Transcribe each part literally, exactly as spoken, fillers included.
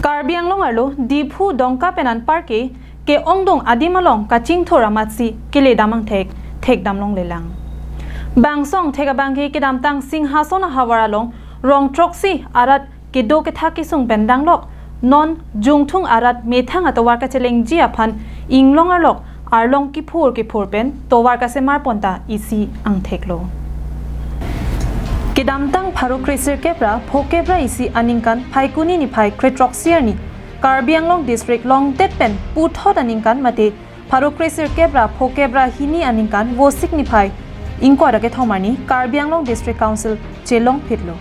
Karbi Anglong arlo Diphu Dongka pen anparke ke-ongdung adim along kachingthur amatsi keledam angthek thekdam longlelang. Bangso angthek abangke kedamtang Singhason ahavar along rong throksi arat kedo kethak kesung pen danglok non Jungthung arat methang atovar kachelengji aphan inglong arlok arlong kiphur kiphur pen tovar kasemar pon ta isi angthek lo. Kedamtang pharo kresirkep ra phokep ra isi aningkan Phaikuni niphai kre throksi arni Karbi Anglong District longdet pen puthot aningkan mate pharo kresirkep ra phokep ra hini aningkan Vosik niphai ingkoi ra kethom arni Karbi Anglong District Council chelongphitlo.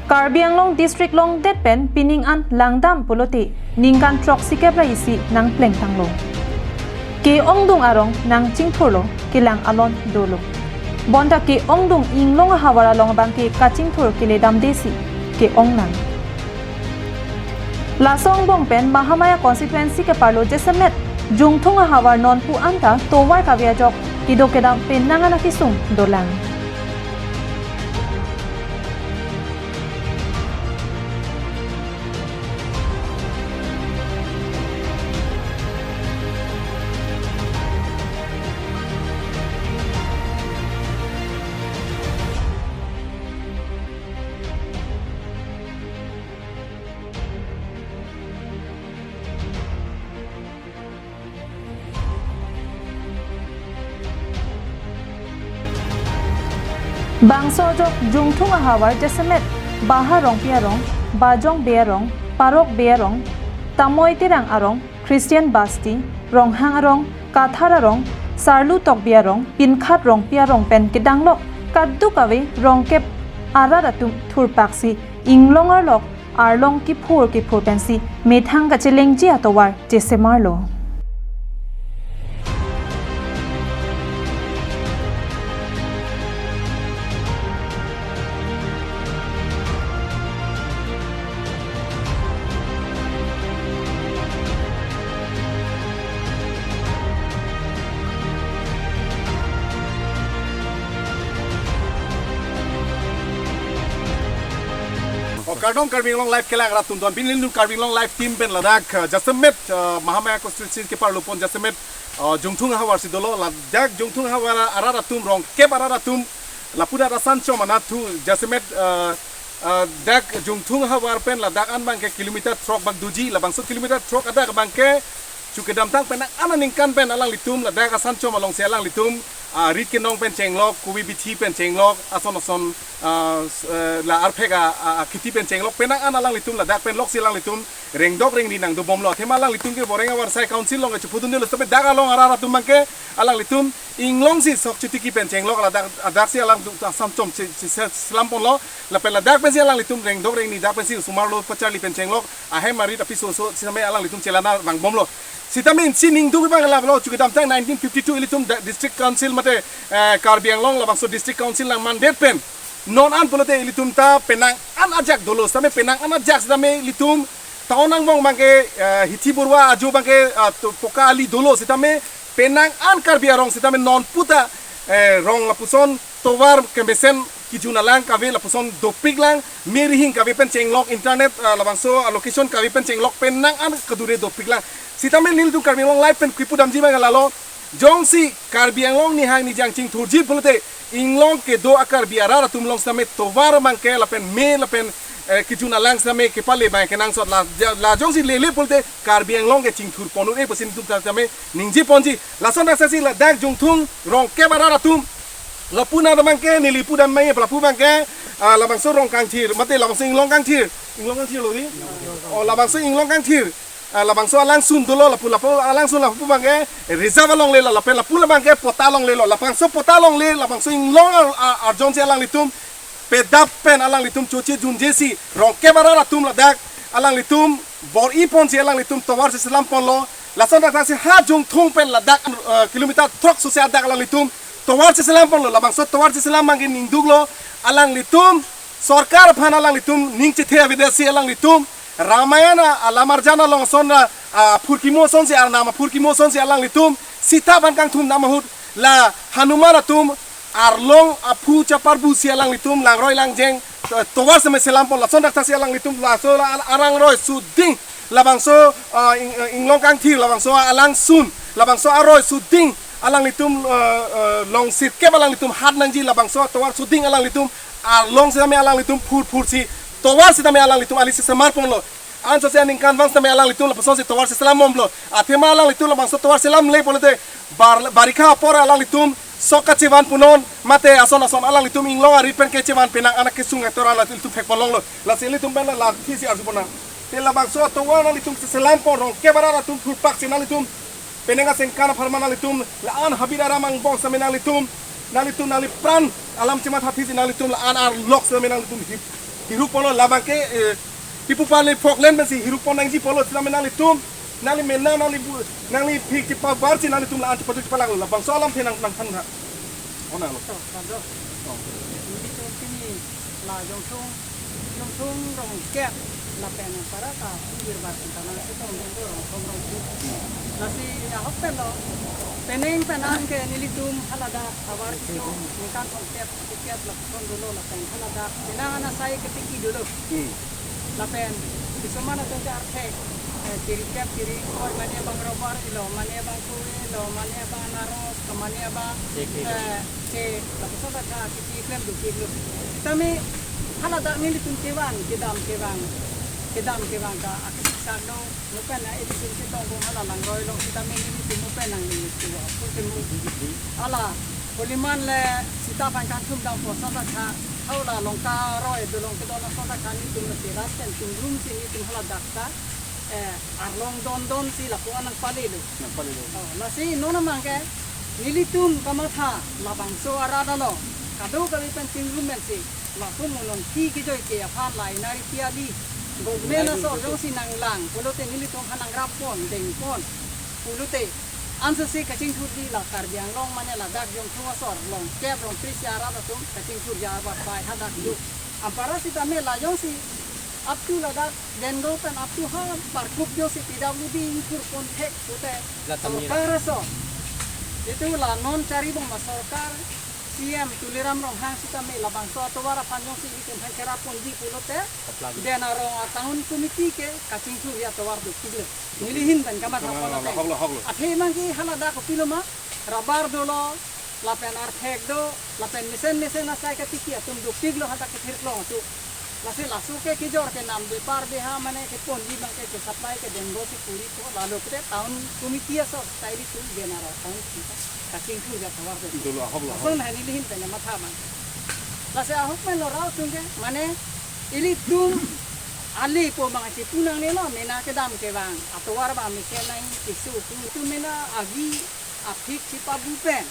Karbi Anglong District longdet pen pining an langdam pulote ningkan throksikep ra isi nangplengtanglo. Ke-ongdung arong nangchingthurlo, kelang alon dolo. Bonta ke-ongdung inglong ahavar along abangke kachingthur keledamdesi ke-ongnang. Laso angbong pen Mahamaya constituency keparlo jasemet Jungthung ahavar nonpu anta tovar kave ajok kedo kedam penang an akesung dolang. Bangso ajok Jungthung ahavar jasemet Baha Rongpi arong, Bajong Bey arong, Parok Bey arong, Tamoi Terang arong, Christian Basti, Ronghang arong, Kathar arong, Sarlu Tokbi arong, Pinkhat Rongpi arong pen kedanglok kadokave rongkep arat atum thurpaksi inglong arlok arlong kiphur kiphur pensi methang kachelengji atovar chesemarlo. O kardom Karbi Anglong Live kelang arat atum, don pini nelitum Karbi Anglong Live team pen ladak, uh, jasemet, uh, Mahamaya constituency keparlo pon jasemet, uh, Jungthung ahavar si dolo, ladak Jungthung ahavar arat atum, rongkep arat atum, lapu arat asan chom anatthu jasemet, uh, uh, dak Jungthung ahavar pen ladak an abangke kilometer throk bak doji, labangso kilometer throk adak abangke chu kedamtang penang an aningkan pen alanglitum ladak asan chom alongsi alanglitum, ah, rit kenong pen chenglok, kove bithi pen chenglok, ason ason, ah, s-, eh, la arphek a, a, a kheti pen chenglok, penang an alanglitum ladak pen loksi alanglitum rengdok rengni nangdobomlo. Athema alanglitum ke Boreng Avarsai Council along ke chepudundelo, tapi dak along arat atum abangke alanglitum inglongsi sok chitiki pen chenglok, ladak, adaksi alanglitum asan chom si, si, si, selam ponlo, lapen ladak pensi alanglitum rengdok rengni dak pensi osomar lo pacharli pen chenglok, ahem arit apiso oso sitame alanglitum chelana vangbomlo. Sitame insi ningduk abang lablo, chu kedamtang nineteen fifty-two ilitum da-, District Council mate, eh, Karbi Anglong labangso District Council nangmandet pen non an pulote ilitum ta penang an ajak dolo, sitame penang an ajak sitame ilitum town angbong abangke, eh, hithi borwa ajo abangke, ah, to-, poka ali dolo, sitame penang an Karbi arong sitame nonpu ta, eh, rong lapuson tovar kemesen kejun alang kave lapuson dopiklang, me rihing kave pen chenglok, internet, ah, labangso, ah, location kave pen chenglok penang an kadure dopiklang. Sitame nelitum Karbi Anglong Live pen kipu damji abang lalo, jongsi Karbi Anglong nihang nijang chingthurji pulote inglong kedo a Karbi arat atum along sitame tovar abangke lapen me lapen, eh, kejun alang sitame kepale abang kenangsot, la, la jongsi lele pulote Karbi Anglong ke chingthur pon un-e pusi nelitum sitame ningje ponji. Lason asaksi ladak Jungthung rongkep arat atum, lapu na abangke neli pu dam mai, lapu abangke, ah, labangso Rongkangthir, mate labangso Inglongkangthir. Inglongkangthir lo di? Oh, labangso Inglongkangthir. Ah, labangso alangsun dolo, lapu lapu alangsun lapu abangke reserve alongle lo, lapen lapu abangke pota longlelo, labangso pota longle, labangso inglong ar-, ar-, arjonsi alanglitum pedap pen alanglitum choche junjesi rongkep arat atum ladak alanglitum bor-i ponsi alanglitum tovar cheselam ponlo. Lason asaksi ha Jungthung pen ladak, eh, kilometer throk sose adak alanglitum tovar cheselam ponlo. Labangso tovar cheselam abangke ningduklo, alanglitum sorkar aphan alanglitum ning chethe avedetsi alanglitum Ramayana alam arjan along ason ra, ah, phurkimo asonsi, arnam aphurkimo asonsi alanglitum Sita aphan kangthum dam ahut la Hanuman atum Arlong aphu chaparbu si alanglitum langroi langjeng, eh, tovar seme selam pon lason dak tha si alanglitum laso la-, arangroi suding labangso, ah, ing-, eh, inglong kangthir, labangso alangsun, labangso aroi suding alanglitum, eh, eh, long sirkep alanglitum hat nangji, labangso tovar suding alanglitum arlong sitame alanglitum phurphur si, tovar sitame alanglitum ali si semar ponlo. Anso si aningkanvang sitame alanglitum lapuson si tovar si selam bomlo. Athema alanglitum labangso tovar selam le pulote bar-, barikha apor alanglitum sok kachevan punon, mate ason ason alanglitum inglong ari pen kechevan penang anak kesung etor alanglitum phek ponlonglo. Lasi ilitum pen la lathi si arju ponnang. Te labangso tovar nanglitum si selam pon, rongkep arat atum thurpak si nanglitum penang asengkan apharman nanglitum la-an habit aram angbong sitame nanglitum, nanglitum nangli pran alam chemathathi si nanglitum la-an arlok sitame nanglitum hip-, hiruk ponlo labang ke, eh, kipu pali phoklen pensi hiruk pon nangji pulo sitame nanglitum, nangli mena, nangli bu-, nangli phik chepavar si nanglitum la-an chepatu chepalanglo, labangso alamthe nang nangthan tha. Onalo. To, kado. Oh. Nelitum pini la Jongthung, Jongthung rongkep lapen para ta, Birbar sentana si tong Jongthung rongthom rongthom. Lasi ahok pen lo, penang penang ke nelitum haladak avar kiso, ningkan thomkep, thomkep lapuson dolo lapen haladak penang ana sai ketiki dolo. Hmm. Lapen, kisuman atum ke arthek, eh, chirikep chirikoi, mane abang rubber ilo, mane abang kuri ilo, mane abang anaros, mane abang, Chek ilo. Eh, chek, lapuson ta kisi klem dukiklo. Tame, haladak nelitum kevan, kedam kevang, kedam kevang ta, akisik sak do, mukan na ilitum chetong kong hala langroi long, sitame nelitum mukan nang nelitum, pun temu. Hala, Holiman le sita aphan kangthum dam po sota kha, hau la Longka roi dolong kedon asota kha nelitum mati ras pen tingrum si nelitum haladak ta, eh, arlong don don si lapu-an nangpalelo. Nangpalelo. Oh, lasi non amang ke nelitum kamatha labangso arat along kadokave pen tingrum pen si lapu mo non phi kejoi ke aphan la inari pi ali government aso jongsi nanglang pulote nelitum aphan nangrap pon, deng pon pulote anso si kachingthurji la Karbi Anglong mane ladak Jongthung asor rongkep rongkri si arat atum kachingthurji abat bai hadak do. Ampara sitame la jongsi up to ladak Dengdo pen up to ha Parkup jongsi P W D ingthur pon thek pute la tame sorkar aso. Itu la non chari bom ma sorkar C M Tuliram Ronghang sitame labangso atovar aphan jongsi itum aphan cherap ponji pulote Aplang. Den arong a town committee ke kachingthur ya tovar dukiklo. Neli ahin pen kamatha pon ate. Hoklo, hoklo. Athe mang ke haladak kopilo ma, rubber dolo, lapen arthek do, lapen mesen mesen asai katiki atum dukiklo hadak kethir klong atum. Lasi laso ke kejor ke nam bepar beha mane keponji mang ke kesupply ke Dengdo si puri to, lalu ke town committee aso style itu general town kita kachingthur ya tovar do. Dolo, hoklo, hoklo. Lason hai neli ahin pen matha mang. Lasi ahok pen lo rao atum ke, mane ilitum ali po mang chipu nangnelo, mena kedam kevang, atovar abang mesen nang keso, tum mena agi aphik chipabu pen.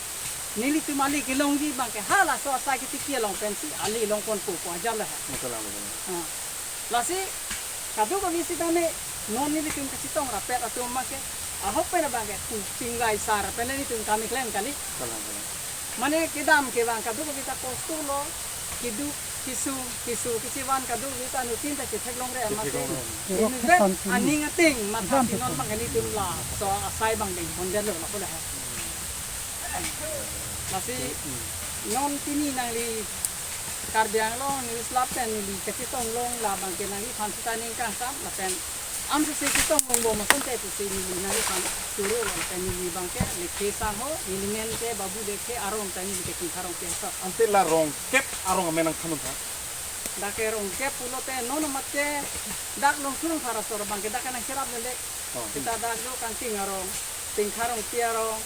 Nelitum ali kelongji abang ke halaso asai ketiki along pensi ali long pon po po aja le ha. Betul, betul. Ha. Lasi kadokave sitame non nelitum kachetong rapet atum abang ke ahok pen abang ke pu chingvai sar pen nelitum kami klem kali. Betul, betul. Mane kedam kevang kadokave ta kosto lo, keduk, kesung, keso, kechevan kadokave ta nutin ta chetheklongre amatsi. Chetheklongre. Inutvet aning ateng matha si non abang ke nelitum laso asai abang deng pon detlo lapu le ha. Lasi non pini nangli Karbi Anglong News Lab pen neli kachetong long labang ke nangliphan sita ning kangsam lapen anso si chetong long bom asonte pusi neli nangliphan choro lo lapen neli abang ke Lekhe Sangho, neli men ke Babu Lekhe, arong ta neli ke Tingkha Rongpi aso. Ante la rongkep arong amen nangthan tha. Dak ke rongkep pulote non amat ke dak Longthu Longthar asor abang ke dak ke nangcherap le. Oh. Sita dak do Kangting arong, Tingkha Rongpi arong,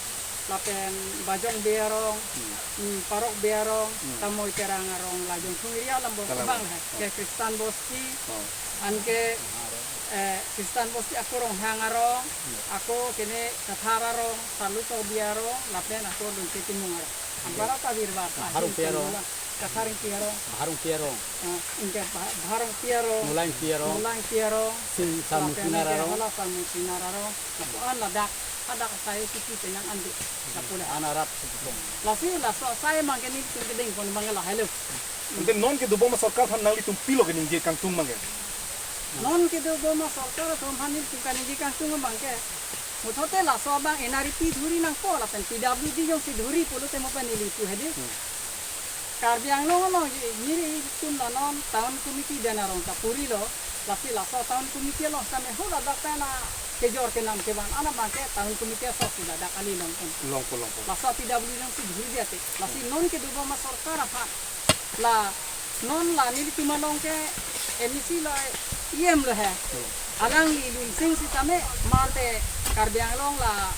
lapen Bajong Bey arong, Hmm. Hmm, Parok Bey arong, Hmm. Tamoi Terang arong, la Jongthung area alam bom Kalang. Abang hai. Oh. Ke Kristan Bosti, Oh. Anke, eh, Kristan Bosti ako Ronghang arong, Hmm. Ako kene Kathar arong, Salu Tokbi arong, lapen ako Lungke Timung arong. Ampara ta Birbar ta Baharong Pi arong. Kathar Pi arong. Baharong Pi arong. Ah, anke Ba-, Baharong Pi arong. Mulang Pi arong. Mulang Pi arong. Sim Samu Lapen Sinar anke arong. Hala Samu Sinar arong. Lapu-an ladak, hadak asai siki penang andi. Lapu le. An arap siki pon. Lasi laso asai abang ke nelitum kedeng pon abang ke lahai lo. Ante non kedo bom asorkar aphan nanglitum pilo keningje kangtung abang ke? Non kedo bom asorkar atum aphan nelitum kaningje kangtung abang ke. Muthote laso abang N R E P dhuri nangpo lapen P W D jongsi dhuri pulote mo pen neli pu hedi. Hmm. Karbi Anglong along nelitum la non town committee den arong ta purilo, lasi laso town committee along sitame ho ladak pen a kejor kenam kevan an abang ke town committee asor si ladak kali longpon. Longpon, longpon. Laso P W D along si jhuri dia te. Lasi non kedobom asorkar aphan la non la nelitum along ke M A C lo E M lo he. Hmm. Alangli lungsing sitame mate Karbi Anglong la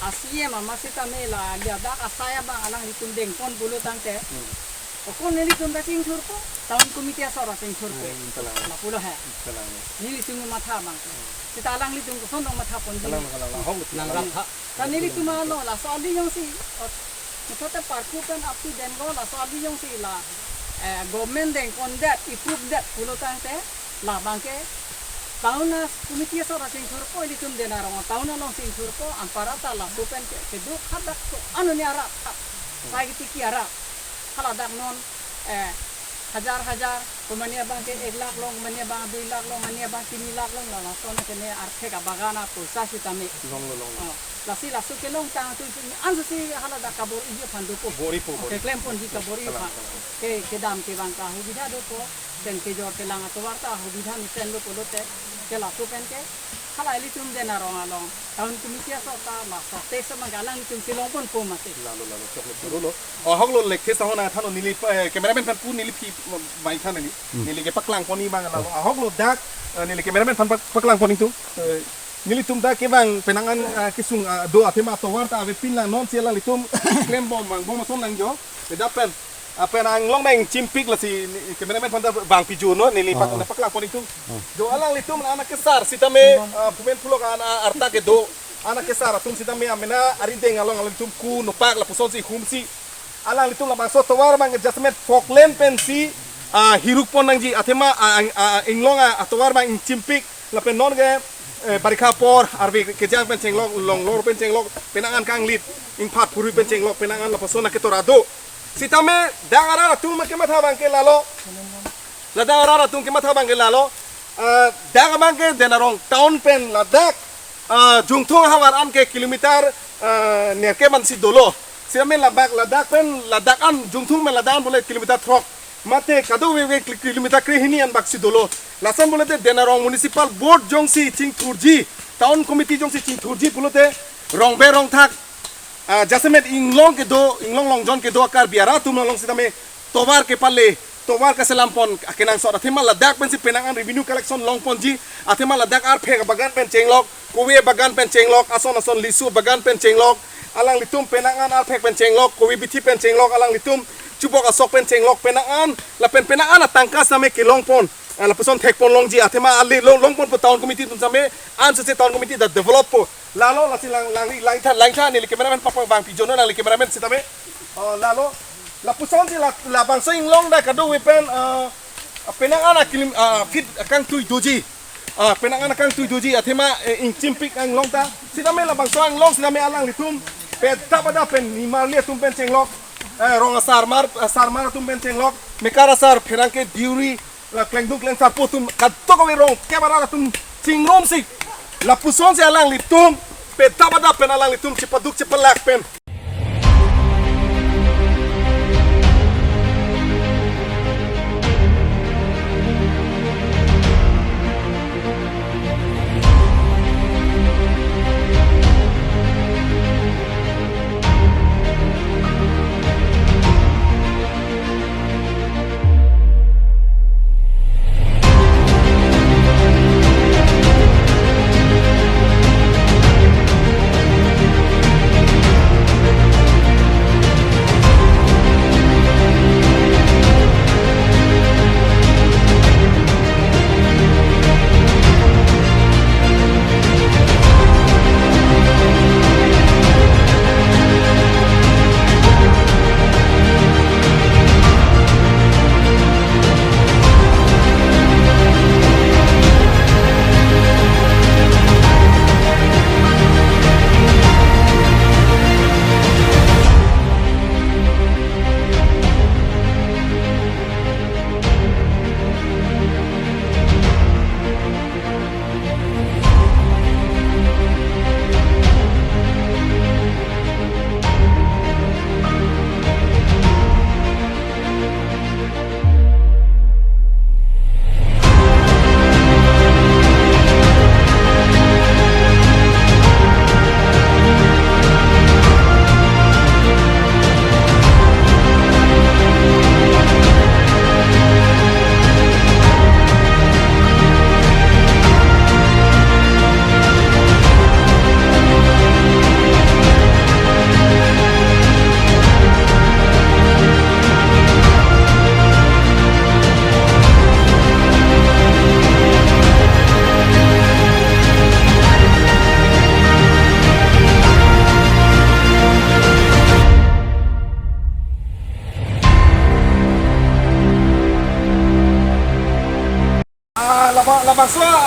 a C E M ama sitame la ladak asai abang alanglitum dengpon pulo tangte. Hmm. Okon nelitum ta chingthurpo, town committee asor chingthurpo. Hmm, kalang. Lapulo he. Kalang. Nelitum matha abang. Hmm. Sita alanglitum koson dong mathaponji. Kalang, kalang, kalang. Ahok lo. Nang lang tha. Kan nelitum along laso ali jongsi, ot, misote parku pen api den go laso ali jongsi la, eh, government dengpondet, approve det pulo tangte, labang ke town committee asor chingthurpo, ilitum den arong town along chingthurpo, anparta laso pen ke, keduk hadak to, anu ni arap, sai kitiki arap, haladak non, eh, hajar hajar, komane abang ke ek lakh long, komane abang dui lakh long, komane abang tini lakh long, la lason ke ne arthek abagan apoisa sitame. Longlo, longlo. Oh, lasi laso kelong tang tu ansi haladak kabor-iji aphan dopo. Bor-ipo, bor-ipo. Keklemponji kabor-i aphan. Kalang, kalang. Ke, kedam kevang ta hubidha dopo, pen kejor kelang atovar ta hubidha mesen dopo lote, ke laso pen ke, hala ilitum den arong along town committee asor ta laso te sama galang ilitum si longponpo mate. Lalo, lalo, choklo, choklo. Oh, ahok lo, lake sahona thano neli, eh, cameraman aphan pu neli aphi, mm, mai than neli. Hmm. Neli ke paklangpon abang lalo. Oh. Ahok lo dak, eh, neli cameraman aphan pak-, paklangpon ingtung. Eh, nelitum dak kevang penang an, eh, kesung, eh, do athema tovar ta avepin lang non si alanglitum klembom vangbom ason lang jo. Beda pen, ah, pen anglong nang chimpik lasi ni, cameraman aphan ta vangpijuno neli pak-, Oh. na paklangpon ingtung. Oh. Jo alanglitum anak kesar sitame, ah, pumen pulok an, ah, arta kedo. Anak kesar atum sitame amena arideng along alanglitum ku nopak lapuson si hum si. Alanglitum labangso tovar abang ke jasemet phoklen pensi, ah, hirukpon nangji athema, ah, ah, ah, inglong, ah, atovar abang ingchimpik lapen non ke, eh, barikha apor arve kejang pen chenglok, longlor pen chenglok, penang an kanglit, ingphat phurui pen chenglok, penang an lapuson aketora do. Sitame dak arat atum kematha abang ke lalo. Ladak arat atum kematha abang ke lalo. Ah, dak abang ke den arong town pen ladak, ah, Jungthung ahavar an ke kilometer, ah, nerkep ansi dolo. Sitame labak ladak pen ladak an Jungthung pen ladak an bole kilometer throk. Mate kadokave kil-, kilometer krehini an bak si dolo. Lason pulote den arong municipal board jongsi chingthurji, town committee jongsi chingthurji pulote rongbe rongthak, ah, jasemet inglong kedo, inglong longjon kedo a-Karbi arat atum along sitame tovar kepale, tovar kaselampon akenangsot athema ladak pensi penang an revenue collection longponji, athema ladak arphek abagan pen chenglok, kove abagan pen chenglok, ason ason lisu abagan pen chenglok, alanglitum penang an arphek pen chenglok, kove bithi pen chenglok, alanglitum chubok asok pen chenglok, penang an, lapen penang an atangka sitame kelongpon, ah, lapuson thekpon longji, athema ale long, longponpo town committee atum sitame, ansose town committee ta develop po. Lalo lasi lang, langri, langtha, langtha neli cameraman papa vangpijuno nangli cameraman sitame. Oh, lalo. Lapusonsi la, labangso inglong dak kadokave pen, ah, penang an akilim, ah, feet akangtui doji. Ah, penang an akangtui doji athema, eh, ingchimpik inglong ta. Sitame labangso inglong sitame alanglitum. Peta pada pen nimarli atum pen chenglok. Eh, rong asarmar, asarmar atum pen chenglok. Mekar asar pherangke diuri. La klengduk klengsarpo atum kadokave rongkep arat atum chingrumsi. Lapusonsi alanglitum peta pada pen alanglitum chepaduk chepalak pen.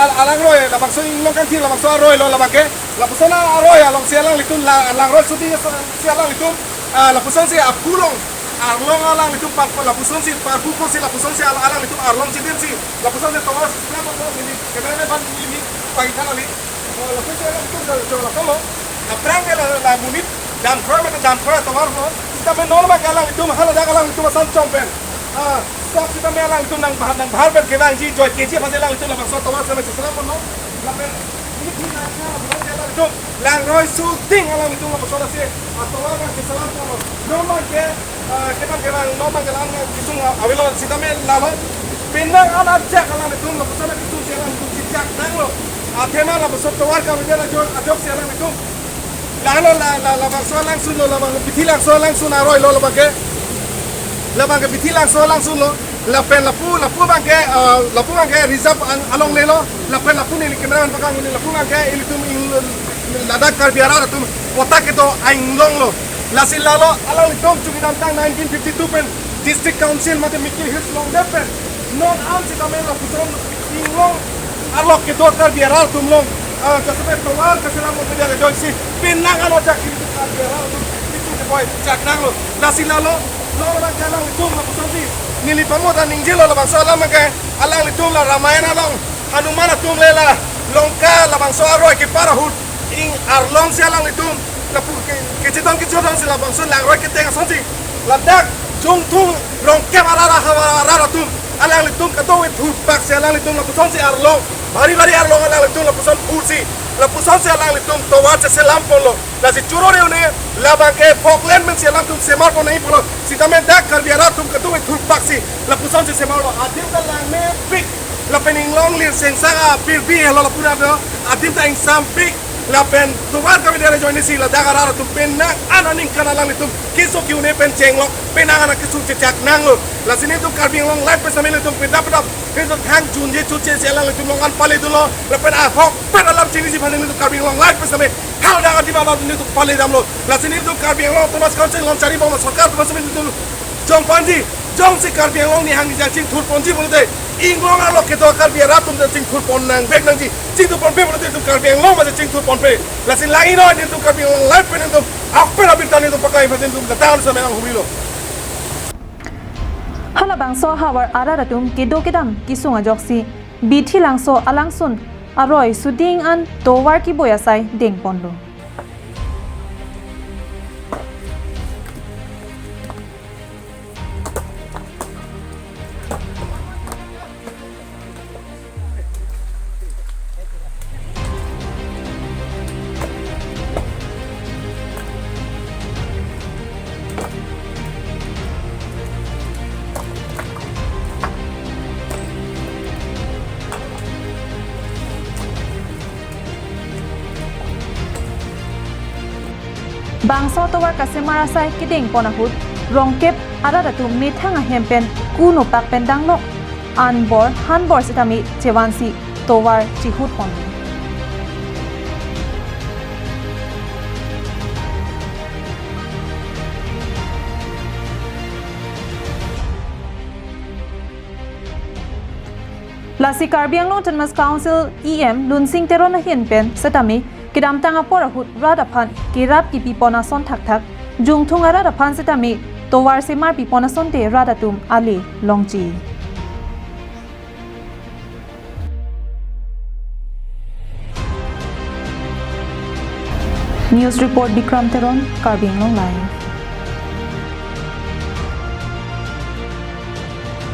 Alangroi, labangso inglong kangthir, labangso aroi lo labang ke. Lapuson aroi alongsi alanglitum la, alangroi shooting si alanglitum, ah, lapusonsi aphu along, arlong alanglitum par, lapusonsi parphu kosi, lapusonsi al-, alanglitum arlong chidinsi, lapusonsi tovar si, lapusonsi neli, kemana ban neli, pagi kan ali. Oh, lapusonsi alanglitum jor, jor lapuson lo. Aphrang ke la, la monit, damkroi mate damkroi tovar lo. Sitame non abang ke alanglitum, haladak alanglitum asan chom pen. Ah, sok sitame alanglitum nangbahar, nangbahar pen kevangji, joike ji aphansi alanglitum labangso tovar sitame cheselam ponlo. Lapen, ini kita alanglitum, langroi shooting alanglitum labangso lasi, ah, tovar abang cheselam ponlo. Non abang ke, ah, kevang kevang, non abang ke lang kesung, ah, avelo sitame lalo. Penang an ajak alanglitum labangso kesung si alanglitum chechak nanglo. Athema labangso tovar kavidya ajok, ajoksi alanglitum. Lalo la, la, labangso alangsun lo, labang Bithi Langso alangsun aroi lo labang ke. Labang ke Bithi Langso alangsun lo. Lapen lapu, lapu abang ke, ah, lapu abang ke reserve ang alongle lo. Lapen lapu neli cameraman pakang neli lapu abang ke ilitum ing-, ladak Karbi arat atum patta kedo ainglong lo. Lasi lalo alanglitum chukidamtang nineteen fifty-two pen District Council mate Mikir Hills longdet pen non an sitame lapuson inglong arlo kedo Karbi arat atum along, ah, jasemet tovar kacheselam ponpe dia ajoksi penang an ajak ilitum Karbi arat atum itum kepoi chak nanglo. Lasi lalo, lo abang ke alanglitum lapusonsi neli pamo ta ningjelo labangso alam abang ke alanglitum la Ramayana along Hanuman atum le la Lanka labangso aroi kepar ahut ing arlongsi alanglitum lapu ke, kechedon kechedonsi labangso langroi keteng asonsi ladak Jungthung Rongkep arat, ahavar arat atum alanglitum kadokave thurpaksi alanglitum lapusonsi arlong, bari bari arlong alanglitum lapuson phursi, lapusonsi alanglitum tovar cheselam ponlo. Lasi choro re-une labang ke Falkland pensi alanglitum semar pon nangji pulo. Sitame dak Karbi arat atum kadokave thurpaksi lapusonsi semarlo. Adim ta langmepik, lapen inglong lir sengsang apirbi helo lapu ra do. Adim ta ingsampik, lapen tovar kavidya ajoinesi ladak arat atum penang an aningkan alanglitum keso ke-un-e pen chenglok, penang an kesung chechak nanglo. Lasi nelitum Karbi Anglong Live pen sitame nelitum pedap pedap nelitum thang junje chuche si alanglitum along an pale dunlo. Lapen ahokpet alam chiniji aphan nelitum Karbi Anglong Live pen sitame haladak adim alam nelitum pale damlo. Lasi nelitum Karbi Anglong Autonomous Council along charibom sorkar atum aphan sitame nelitum jong ponji, jongsi Karbi Anglong nihang nijang chingthur ponji pulote, inglong arlo kedo Karbi arat atum ta chingthur pon nangvek nangji, chingthur ponpe pulote nelitum Karbi Anglong masi chingthur ponpe. Lasi lang-i noi nelitum Karbi Anglong Live pen nelitum ahokpet abirta nelitum pakai phatin nelitum datang sitame nanghumrilo. Halabangso ahavar arat atum kedo kedam kesung ajoksi Bithi Langso alangsun aroi shooting an tovar keboi asai dengponlo. Bangso tovar kasemar asai kedengpon ahut Rongkep arat atum methang ahem pen kuno pak pen danglok, anbor hanbor sitame chevansi tovar chihut pon. Lasi Karbi Anglong Autonomous Council E M Lunsing Teron ahin pen setame kedamtang apor ahut rat aphan kerap kepipon ason thakthak, Jungthung arat aphan setame tovar semar pipon asonte rat atum ale longji. News report Bikram Teron, Karbi Anglong Live.